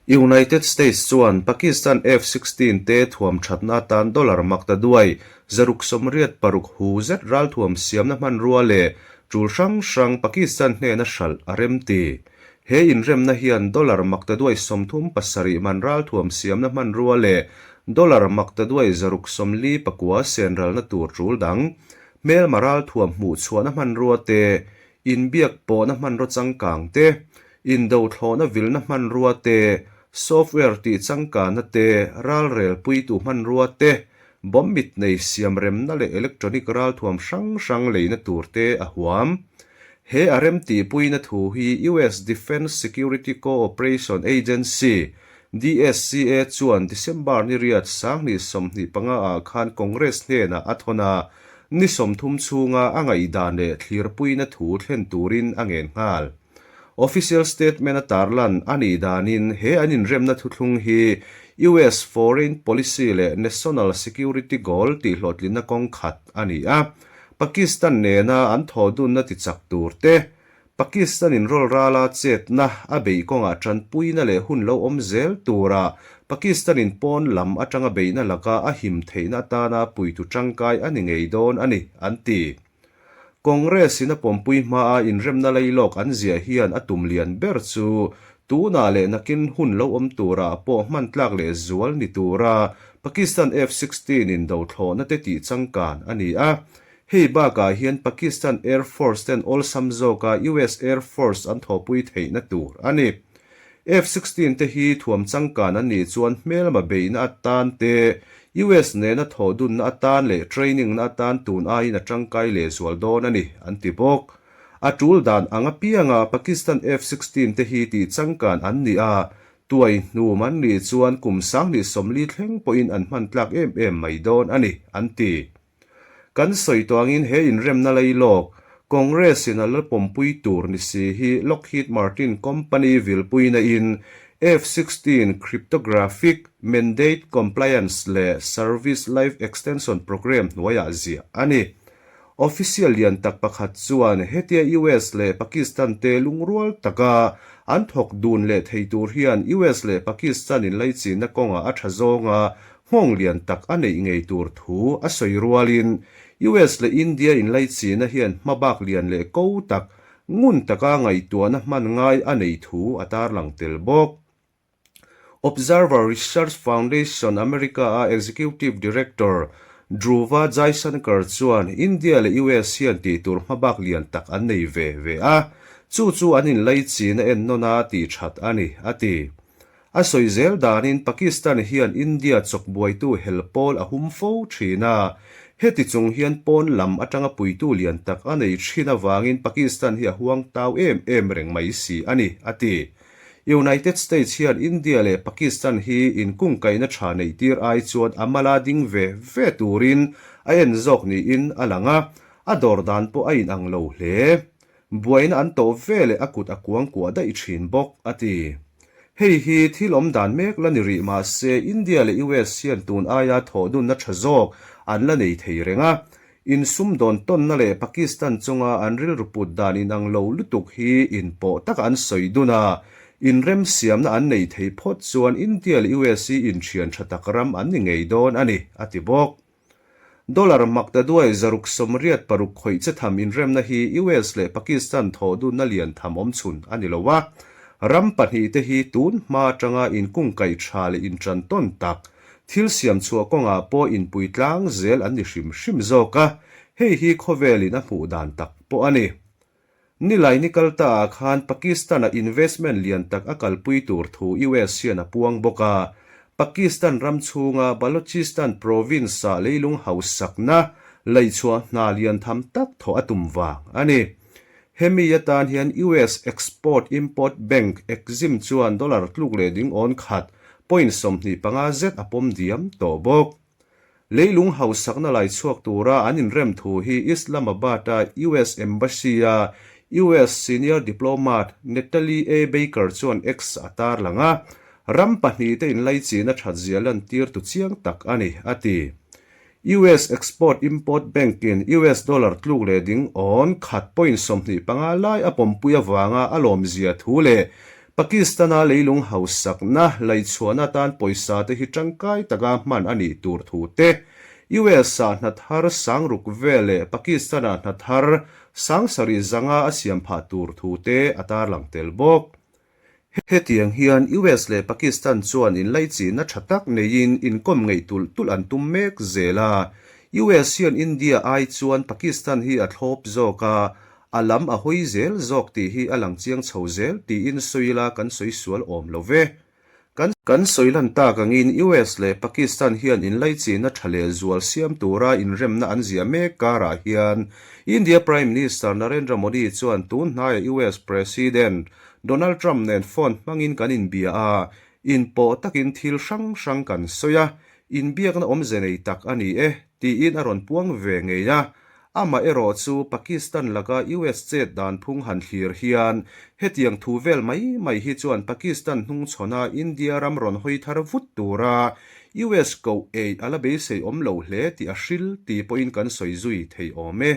United States chuan Pakistan F-sixteen te thuam thatna atan dollar maktaduai 686 hu zet ralthuam siamna hmanrua leh tul hrang hrang Pakistan hnena hralh a remti. He inremna hian dollar maktaduai 37 man ralthuam siamna hmanrua leh dollar maktaduai 649 senralna tur tul dang, hmelma ralthuam hmuhchhuahna hmanrua te, inbiak pawhna hmanraw changkang te, indo thlawhna vilna hmanrua te, software tih changkanna te, ralrel puitu hmanrua te, bomb mit nei siamremna leh electronic ralthuam hrang hrang leina tur te a huam. He a remtihpuina thu hi US Defense Security Cooperation Agency, DSCA, chuan December ni riat 2025 ah khan Congress hnenah a thawn a, ni 30 chhunga a ngaihdan leh thlirpuina thu thlen turin a ngen nghal. Official statement a tarlan a nih danin he an inremna thuthlung hi US foreign policy leh national security goal tihhlawhtlinna kawng khat a ni a, Pakistan nena an thawhdunna tichak tur te, Pakistan in rawlrala chetna a beih kawngah tanpuina leh hun lo awm zel tura Pakistan in pawn lam atanga beihna laka a him theihna atana puitu tangkai a ni ngei dawn a ni, an ti. Congress in a pawmpui hmaa inremna leilawk an ziah hian a tum lian ber chu tunah leh nakin hun lo awm turah pawh hman tlak leh zual ni tura Pakistan F-sixteen in do thlawhna te tih changkan a ni a. Hei bakah hian Pakistan Air Force ten awlsam zawka US Air Force an thawhpui theihna tur a ni. F-sixteen te hi thuam changkan an nih chuan hmelma beihna atan te, US nena thawhdunna atan leh training na atan tun aiin a tangkai lehzual dawn a ni, an ti bawk. A tul dan ang apianga Pakistan F-sixteen te hi tih changkan an ni a, tuai hnum an nih chuan kum 2040 thleng pawhin an hman tlak em em mai dawn a ni, an ti. Kan sawi tawh angin he inremna leilawk, Congress in a la pawmpui tur ni si hi Lockheed Martin company vilpuina in F-sixteen Cryptographic Mandate Compliance leh Service Life Extension Program hnuaiah ziah a ni. Official lian tak pakhat chuan hetia US leh Pakistan te lungrual taka an thawk dun leh thei tur hian US leh Pakistan inlaichinna kawngah a tha zawnga Nghawng lian tak a neih ngei tur thu a sawi rualin US leh India inlaichinna hian hmabak lian leh ko tak, ngun taka ngaihtuahna hman ngai a neih thu a tarlang tel bawk. Observer Research Foundation America-a Executive Director Dhruva Jaishankar chuan India leh US hian tih tur hmabak lian tak an nei ve ve a, chu chu an inlaichinna ennawn a tih that a ni, a ti. A sawi zel danin Pakistan hian India chawkbuaitu hel pawl a hum fo thin a, heti chung hian pawn lam atanga puitu lian tak a nei thin avangin Pakistan hi a huang tau em em reng mai si a ni, a ti. United States hian India leh Pakistan hi inkungkaihna tha neihtir ai chuan a mala ding ve ve turin a en zawk niin a lang a, a dawr dan pawh a inang lo hle. Buaina an tawh ve leh a kut a kuang kuah daih thin bawk, a ti. Hei hi thil awm dan mek la ni rih mah se India leh US hian tun aia thawhdunna tha zawk an la nei thei reng a. Insumdawn tawnna leh Pakistan chunga an rilru put dan inang lo lutuk hi inpawh taka an sawi dun a, inremsiamna an nei thei phawt chuan India leh US hi inthian tha tak ram an ni ngei dawn a ni, a ti bawk. Dollar maktaduai 686 khawih che tham inremna hi US leh Pakistan thawhdunna lian tham awm chhun a ni lo a, ram pahnihte hi tun hma atanga inkungkaih tha leh intan tawn tak, thil siam chhuah kawngah pawh inpui tlang zel an ni hrim hrim zawk a, hei hi khawvelin a hmuh dan tak pawh a ni. Nilai ni kal ta ah khan Pakistan-a investment lian tak a kalpui tur thu US hian a puang bawk a, Pakistan ram chhunga Balochistan province-ah leilung hausakna leichhuah hna lian tham tak thawh a tum vang a ni. Hemi atan hian US Export-Import Bank, Exim, chuan dollar tluk leh ding awn khat point 25 zet a pawm diam tawh bawk. Leilung hausakna lai chhuak tura an inrem thu hi Islamabad-a US Embassy-a US senior diplomat Natalie A. Baker chuan X a tarlang a, ram pahnihte inlaichina thatzia lantirtu chiang tak a ni, a ti. US Export-Import Bank-in US dollar tluk leh ding awn khat point 25 lai a pawmpui avanga a lawmzia thu leh. Pakistan-a leilung hausakna laihchhuahna atan pawisa te hi tangkai taka hman a nih tur thu te, US-ah hna thar sangruk vel leh Pakistan-ah hna thar sangsarih zanga a siam phah tur thu te a tarlang tel bawk. Hetiang hian US leh Pakistan chuan inlaichinna tha tak neiin inkawm ngeih tulh tulh an tum mek zel a. US hian India ai chuan Pakistan hi a thlawp zawk a, a lam a hawi zel zawk tih hi a lang chiang chho zel tiin sawi ila kan sawi sual awm lo ve. Kan Kan sawi lan tak angin US leh Pakistan hian inlaichinna tha leh zual siam tura inremna an ziah mek karah hian India Prime Minister Narendra Modi chuan tun hnaia US President Donald Trump nen phone hmangin kan inbia a, inpawh takin thil hrang hrang kan sawi a, inbiakna awmze nei tak a ni e, tiin a rawn puang ve ngei a. Amah erawh chu Pakistan laka US chet dan phung han thlir hian hetiang thu vel mai mai hi chuan Pakistan hnungchhawna India ram rawn hawi thar vut tura US koh ei a la beisei awm lo hle tih a hril ti pawhin kan sawi zui thei awm e.